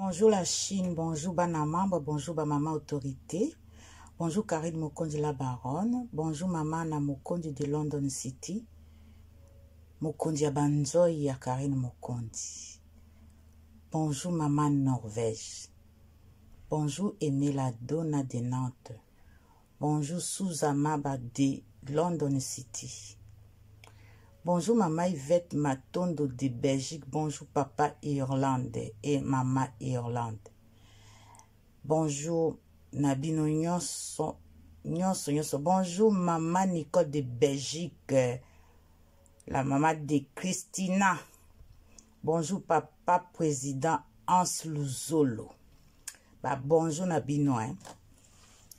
Bonjour la Chine, bonjour bana membre, bonjour ba maman autorité, bonjour Karine Mokonzi la baronne, bonjour maman na Mokonzi de London City, Mokonzi ya banzoi ya Karine Mokonzi. Bonjour maman Norvège. Bonjour Emela Donna de Nantes. Bonjour Souza Maba de London City. Bonjour maman Yvette Matondo de Belgique. Bonjour papa Irlande et maman Irlande. Bonjour Nabino nyonso nyonso nyonso. Bonjour maman Nicole de Belgique. La maman de Christina. Bonjour papa président Hans Luzolo. Ba bonjour na bino hein.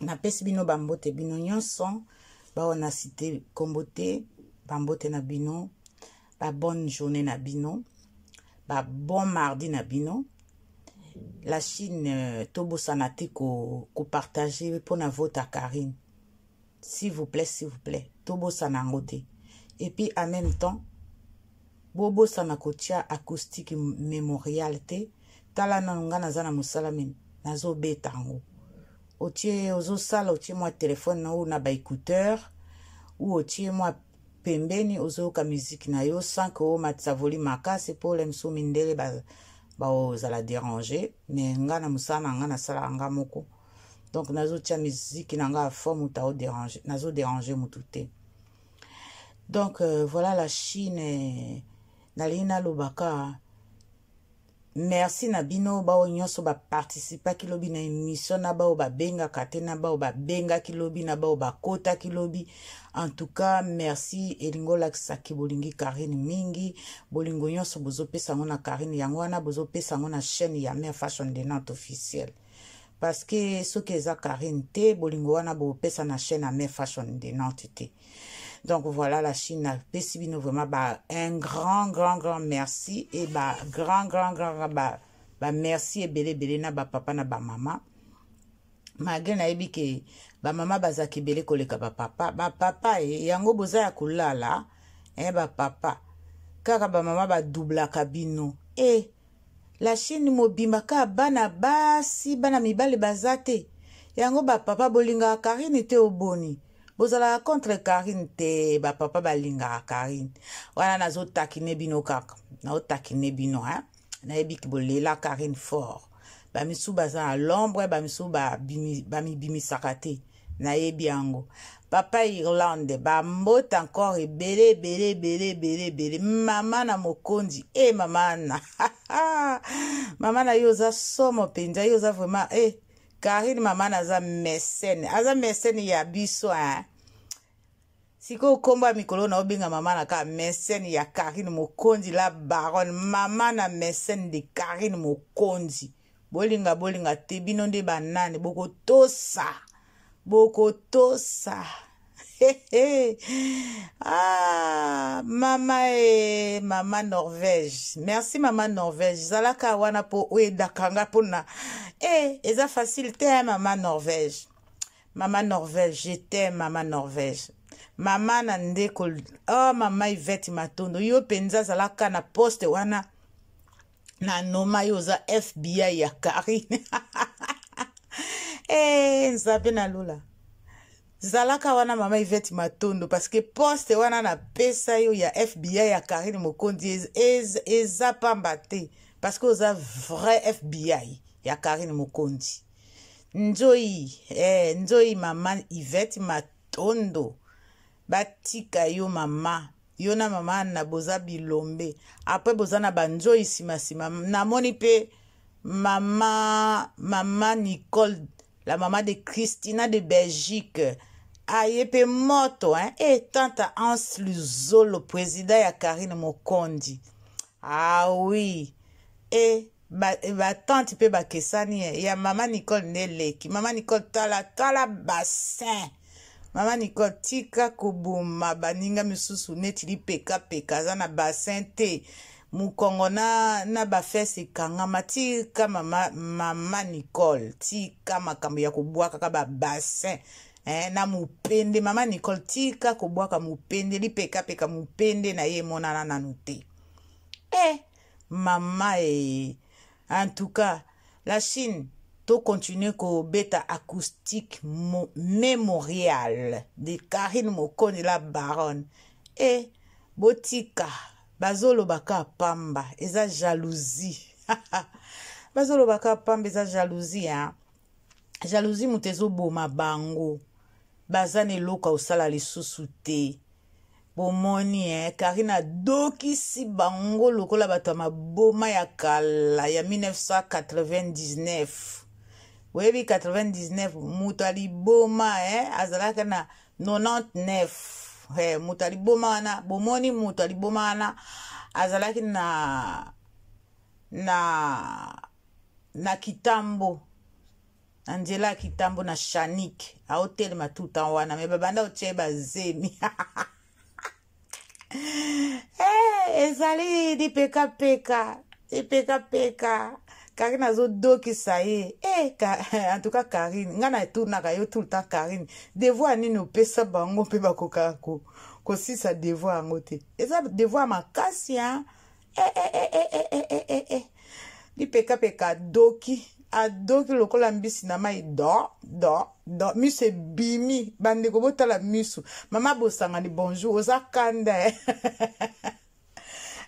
Napesi bino bambote bino nyonso baoyo na cité kombo te bambote na bino ba bonne journée na bino ba bon mardi na bino la Chine euh, tobosana te ko, ko partager mpo na vote ya Karine s'il vous plaît s'il vous plaît tobosana yango te et puis en même temps bobosana kotia acoustique memorial te tala nanu ngai naza na mosala meme nazobeta yango otie ozosala otie mwa telefone na ou na baécouteur ou otie mwa pembeni ozoyoka miziki na yo sans que omatisa volume makasi mpo ole mosusu mindele baozala ba dérange mais ngai na mosala na ngai nasalaka ngai moko donc nazotia miziki na ngai afo moto aoderange nazoderange motu te donc euh, voilà la chine eh, nalingi nalobaka merci na bino baoyo nyonso baparticipaki lobi na émission na baoyo babengaka te na baoyo babengaki lobi na baoyo bakotaki lobi en tout cas merci elingi olakisaki bolingi karine mingi bolingo nyonso bozopesa yango na karine yango wana bozopesa yango na chaîne ya mare fashion de nantes officielle parce que soki eza karine te bolingo wana bopesa na chaîne ya mare fashion de nantes te donc voilà la chine apesi bino vraiment ba un grand grand grand merci et ba grand grand grand ba, ba merci ebele ebele na bapapa na bamama malgré nayebi ke bamama bazalaka ebele koleka bapapa bapapa e yango boza ya kolala e bapapa kaka bamama badublaka bino e la chine mobimba kaka bana basi bana mibali baza te yango bapapa bolingaka karine te oboni bozalaka contre karine te bapapa balingaka karine wana nazotakine bino kaka naotakine bino hein? nayebi ke bolela karine fort bamisusu baza na l'ombre bamisusu bamibimisaka te nayebi yango papa irlande bambote encore ebele ebele ebele ebele ebele mama na mokonzi e eh, mama na mama na yo oza somo mpenza yo oza vraiment e eh, karine mama na aza mesene aza mesene ya biso hein? sikoyo nkombo ya mikolo na obenga mama na kaka mesene ya karine mokonzi la baronne mama na mesene de karine mokonzi bolinga bolinga te bino nde banani bokotosa bokotosa ah, mama e mama norvège merci mama norvège zalaka wana mpo oyedaka nga mpona e eza facile te mama norvège mama norvège je t'aime mama norvège mama na ndeko oh mama ivete matondo yo mpenza azalaka na poste wana na noma yo oza fbi ya karine eh, nzambe na lola zalaka wana mama ivete matondo parce que poste wana napesa yo ya fbi ya karine mokonzi eza ez, pamba te parce que oza vrai fbi ya karine mokonzi nzoi eh, nzoi mama ivete matondo batika yo mama yo na mama anna boza bilombe apres boza na banzoi nsima nsima namoni mpe mama mama nicole la mama de christina de belgique aye mpe moto hein? e tanta hans luzolo président ya karine mokondi ah oui e batante ba mpe bakesani ye ya mama nicole nde eleki mama nicole tala tala bassin mama nicole tika koboma baninga misusu neti lipekapeka aza na bassin te mokongo na, na bafese ekangama tika mama, mama nicole tika makambo ya kobwakaka babassin eh, na mopende mama nicole tika kobwaka mopende lipekapeka mopende na ye emonana nanu te eh, mama e en tout cas La Chine to continuer kobeta acoustique mémorial de Karine Mokonzi la baronne. E botika bazoloba ka pamba eza jalousie. Bazoloba ka pamba eza jalousie hein. Jalousie moto ezoboma bango. Baza na eloko osala lisusu te. Bomoni eh, Karine adokisi bango lokola bato ya maboma ya kala ya 1999. Oyebi 99 moto ya liboma eh, azalaka na 99 eh, moto ya liboma wana, bomoni moto ya liboma wana azalaki na kitambo, na nzela ya kitambo na Shanik, aotelema tout temps wana, me babanda otie bazemi. Eh, ezali lipekapeka, lipekapeka. Karine azodokisa ye. Eh, en tout cas Karine, nga na tournaka yo tout le temps Karine. Devoir nini opesa bango mpe bakokaka kosisa devoir yango te. Eza devoir makasi hein. Eh, eh, eh, eh, eh, eh, eh, eh, eh. Lipekapeka adoki, adoki lokola mbisi na mai, do do do, miso ebimi. Bandeko botala miso. Mama Bosangani bonjour, oza kanda eh.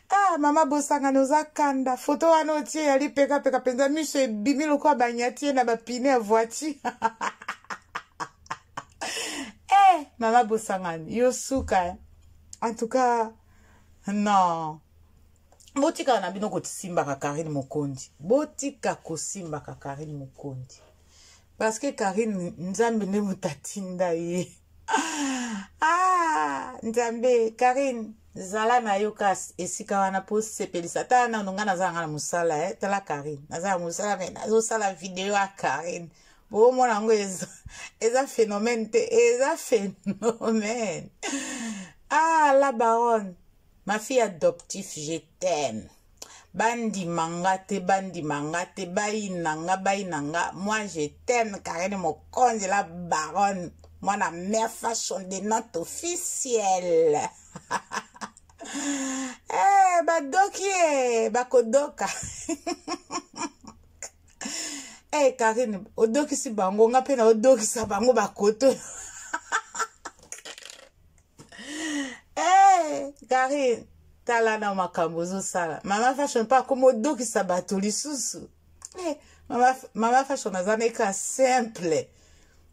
Ah, mama Bosangani oza kanda. Photo wana otie ya lipekapeka mpenza, miso ebimi lokola banyati ye na bapine ya voiture. Eh, mama Bosangani yo suka eh. En tout cas non, botikala na bino kosimbaka Karine Mokonzi, botika kosimbaka Karine Mokonzi parce que Karine Nzambe nde moto atinda ye. Ah, Nzambe, Karine zala na yo ka esika wana po sepelisa. Tala nano nga naza nga na mosala eh. Tala Karine naza na mosala me nazosala video ya Karine, bomona yango eza phénomène te, eza phénomène. Ah, la baronne, ma fille adoptive, je t'aime. Bandima nga te, bandima nga te, bayina nga, bayina nga. Moi je t'aime Karine Mokonzi la baronne, mwana mère fashion de notre officiel. Eh, badoki e bakodoka. Eh, Karine odokisi bango, nga mpe na odokisa bango bakoto. Eh, Karine tala na makambo ozosala. Mama Fashion mpe akoma odokisa bato lisusu. Eh, mama Fashion aza neka simple,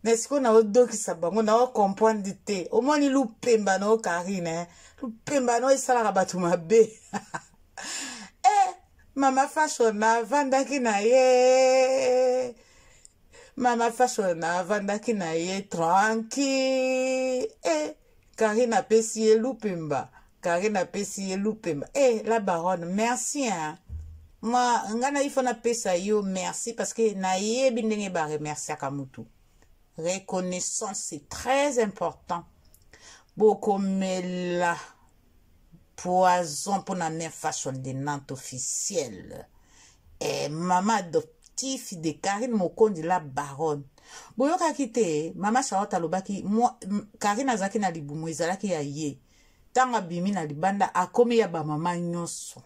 mais sikoyo na odokisa bango na ocomprendre te. Omoni lupemba na o Karine eh? Lupemba na esalaka bato mabe. Eh, mama Fashion avandaki na ye, mama Fashion avandaki na ye tranquille. Eh, Karine apesi ye lupemba, Karine apesi ye lupemba. Eh, la baronne, merci hein. Moi nga na ifo napesa yo merci parce que nayebi ndenge baremerciaka mutu. Reconnaissance, c'est très important. Bokomela poison mpona mère Fashion de Nantes officielle. Eh, mama adoptif de Karine Mokonzi la baronne. Boyokaki te mama Charlotte alobaki Karine azalaki na libumu ezalaki ya ye. Ntango abimi na libanda akomi ya bamama nyonso.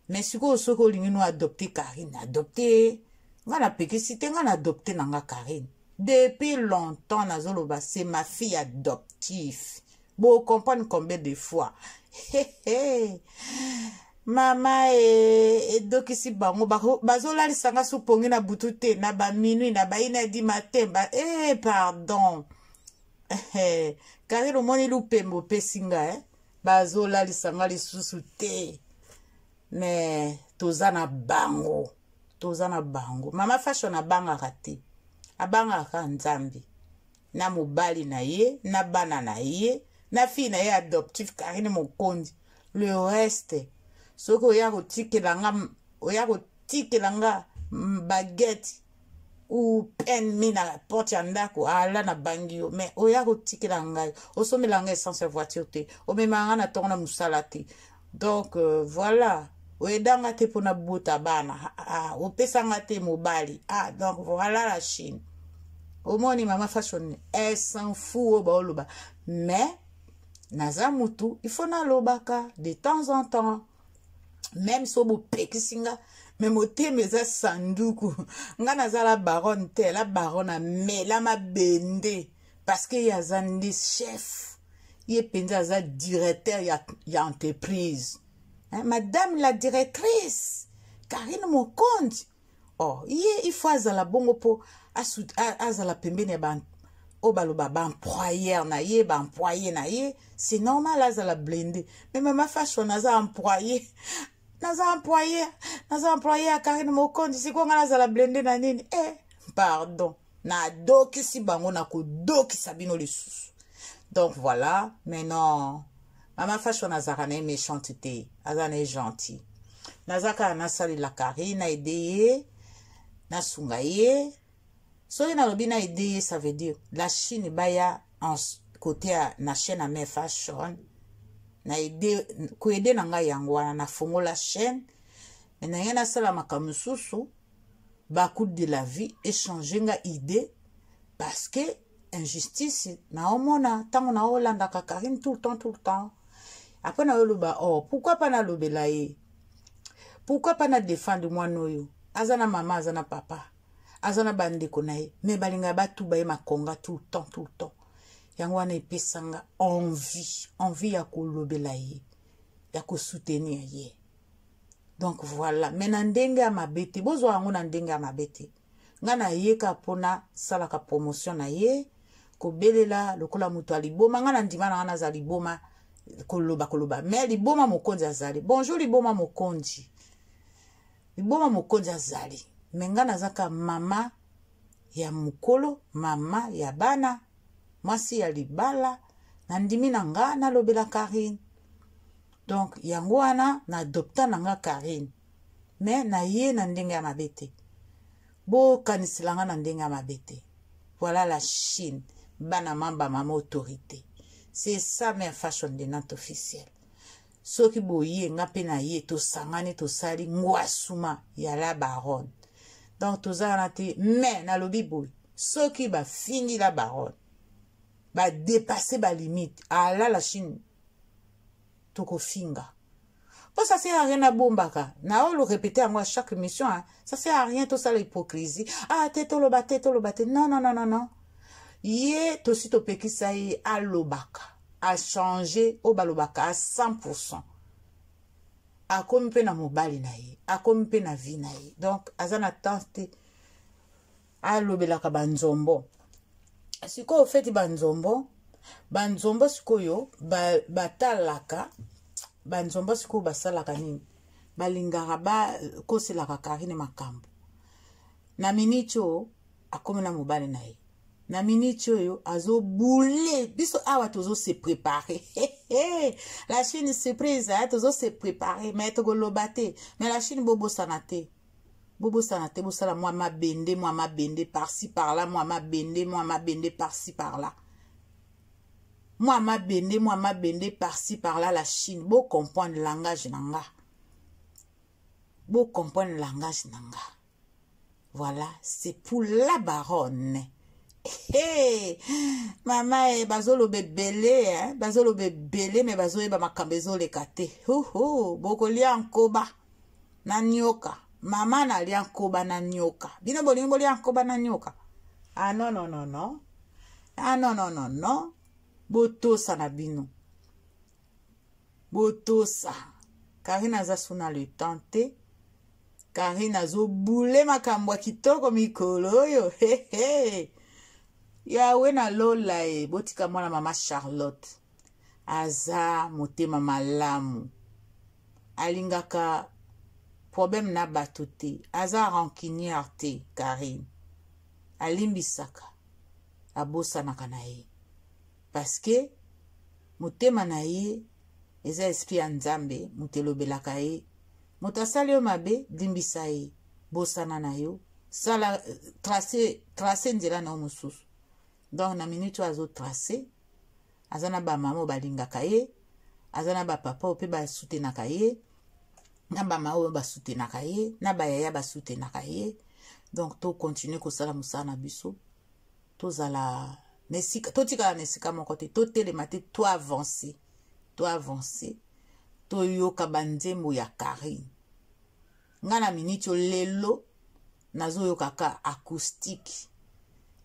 Mais sikoyo soki olingi no adopte Karine, adopte. Nga napekisi te, nga na adopte na nga Karine depuis longtemps. Nazoloba c'est ma fille adoptive, bo comprendre combien de fois. Mama e edokisi bango, bazolalisa nga supongi na butu te, na baminui na baina di matin ba, eh, pardon. Karine omoni lupembe opesi nga eh? Bazolalisa nga lisusu te, me toza na bango, toza na bango. Mama Fashion abangaka te, abangaka Nzambe na mobali na ye na bana na ye na fille na ye adoptive Karine Mokonzi. Le reste soki oya kotikela nga, oya kotikela nga baguette ou peine mi na porte ya ndako, ala na bangi yo. Mais oya kotikela ngai, osomela ngai essence ya voiture te, omemaka ngai na ntongo na mosala te. Donc voilà, oyedanga te mpona bota bana, ah, opesanga te mobali. Ah, donc voilà la Chine. Omoni mama Fashion, elle s'en fout oyo baoloba. Mais naza mutu, il faut nalobaka de temps en temps, même so bopekisi nga. Mais motema eza sanduku. Nga naza la baronne te, la baronne amela mabende parce que ye aza nde chef, ye mpenza aza directeur ya entreprise, hein? Madame la directrice Karine Mokonzi, oh, ye il faut azala bongo mpo azala pembeni ya oyo baloba baemployeur na ye, baemployé na ye. C'est normal azala blindé. Mais mama Fashion aza employé, naza employé, naza employé ya Karine Mokonzi. Sikoyo nga nazala blindé na nini? Eh, pardon, nadokisi bango, nakodokisa bino lisusu. Donc voilà. Mais non, mama Fashion azalaka na ye méchante te, aza na ye gentil. Naza kaka nasalela Karine, naaider ye, nasunga ye. Soki nalobi naaider ye, ça veut dire la Chine baya en côté ya na chaîne ya Mare Fashion. Na aider, koaider na ngai yango wana, nafongola chaîne. Mais na ngai nasala makambo mosusu, bacoup de la vie échange nga idée, parce que injustice naomona ntango naolandaka Karine tout le temps, tout le temps. Après naoloba: oh, pourquoi pas nalobela ye? Pourquoi pas nadéfendre mwana oyo? Aza na mama, aza na papa, aza na bandeko na ye, mais balingaka batuba ye makonga tout le temps, tout le temps. Yango wana epesanga envie, envie ya kolobela ye, ya kosoutenir ye. Donc voilà. Mais na ndenge ya mabe te, bozwa yango na ndenge ya mabe te. Ngai nayeka mpona salaka promotion na ye, kobelela lokola moto ya liboma. Ngai na ndima na ngai naza liboma, koloba koloba. Mais liboma mokonzi azali. Bonjour liboma mokonzi, liboma mokonzi azali. Mais ngai nazaka mama ya mokolo, mama ya bana, mwasi ya libala. Nandimi na nga nalobela Karine. Donc yango wana na adopta na nga Karine, mais na ye na ndenge ya mabe te, bokanisela nga na ndenge ya mabe te. Voilà la Chine, bana mamba, mama autorité, c'est ça, Mare Fashion de Nantes officiel. Soki boye, nga mpe na ye tosangani, tosali ngwasuma ya la baronne. Donc toza wana te. Mais nalobi boye: soki bafingi la baronne, badépasser balimite, ala la Chine tokofinga, mpo ça sert à rien nabombaka. Naolo répéter yango à chaque émission, hein. Ça sert à rien tosala hypocrisie. Ah te, toloba te, toloba te. Non, non, non, non, non. Ye tosi topekisa ye alobaka, achanger oyo balobaka à 100. Akomi mpe na mobali na ye, akomi mpe na vie na ye, donc aza na temps te alobelaka banzombo. Sikoyo feti banzombo, banzombo sikoyo batalaka banzombo. Sikoyo basalaka nini? Balingaka bakoselaka Karine makambo. Na miniti oyo akomi na mobali na ye, na miniti oyo azobule biso awa, tozose préparer la Chine surprise, tozose préparer. Mais tokoloba te. Mais la Chine, bobosana te, bobosana te, bosala mwa mabende, mwa mabende par-ci par-là, mwa mabende, mwa mabende par-ci par-là, mwa mabende, mwa mabende par-ci par-là. La Chine, bocomprendre langage na nga, bocomprendre langage na nga. Voilà, c'est pour la baronne. Hey, mama e, bazoloba ebele, eh? Bazoloba ebele, mais bazoyeba makambo ezoleka te. Huhu, bokolia nkoba na nioka. Mama nalia nkoba na nioka, bino bolingi bolia nkoba na nioka? Ah non, non, non, non. Ah non, non, non, non. Botosa na bino, botosa. Karine aza suna le temps te. Karine azobule makambo ya kitoko mikolo oyo. Hehe, yawe na lola e, botika mwana mama Charlotte aza motema malamu, alingaka problème na bato te, aza rancunière te. Karine alimbisaka, abosanaka na ye, parce que motema na ye eza esprit ya Nzambe. Moto elobelaka ye, moto asali yo mabe, limbisa ye, bosana na yo, sala trace, trace nzela na yo mosusu. Donc na minute oyo azotrace, aza na bamama oyo balingaka ye, aza na bapapa oyo mpe basutenaka ye, na bamama oyo basutenaka ye, na bayaya basutenaka ye. Donc tocontinuer kosala mosala na biso, tozala na esika, totikala na esika moko te, totelema te, toavancer, toavancer, toyoka banzembo ya Karine. Nga na miniti oyo lelo nazoyoka ka acoustique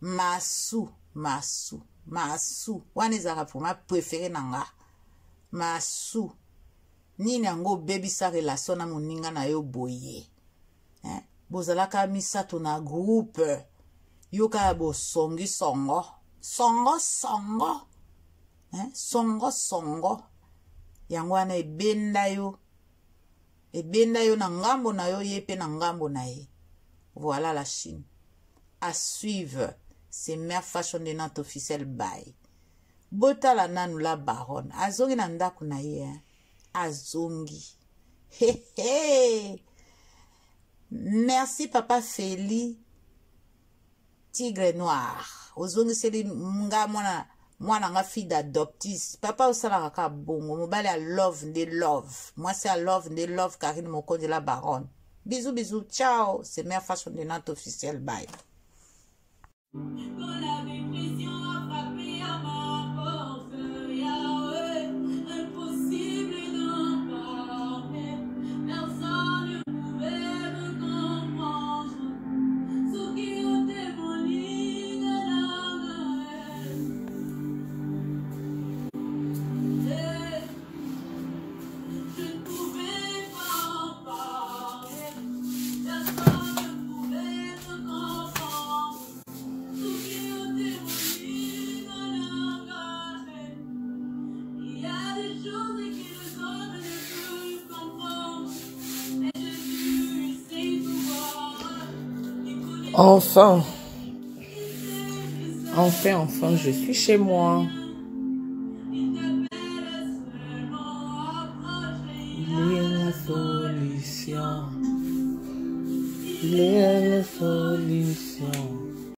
masu masu masu wana ezalaka vraiment préféré na nga masu nini yango obebisa relation na moninga na yo boye eh? Bozalaka misato na groupe, yoka ya bosongi songo songo songo, eh? Songo songo yango wana ebenda yo, ebenda yo na ngambo na yo, ye mpe na ngambo na ye. Voilà la Chine à suivre. C'est Mère Fashion de Nantes officiel. Bye. Botala nanu la baronne azongi na ndako na ye, hein? Azongi. He he. Merci papa Feli Tigre Noir, ozongiseli nga mwana mwana nga fille d'adoptis. Papa osalaka kaka bongo, mobali ya love nde love, mwasi ya love nde love. Karine Mokonzi la baronne, bisous bisous, ciao. C'est Mère Fashion de Nantes officiel. Bye. Quand la dépression a frappé à ma porte, Yahweh, impossible d'en parler. Personne ne pouvait me comprendre. Soki ote moninga na ngai. Eh, je ne pouvais pas en parler. Personne ne pouvait me comprendre. Soki ote moninga na ngai. Il y a des choses que les hommes ne peuvent comprendre. Mais Jésus, il sait tout voir. Il connaît Enfin, il sait, il enfin, enfin, je suis chez moi. Il t'appelle seulement, approche et il Il a est la la solution. solution. Il Il est est la la solution. solution.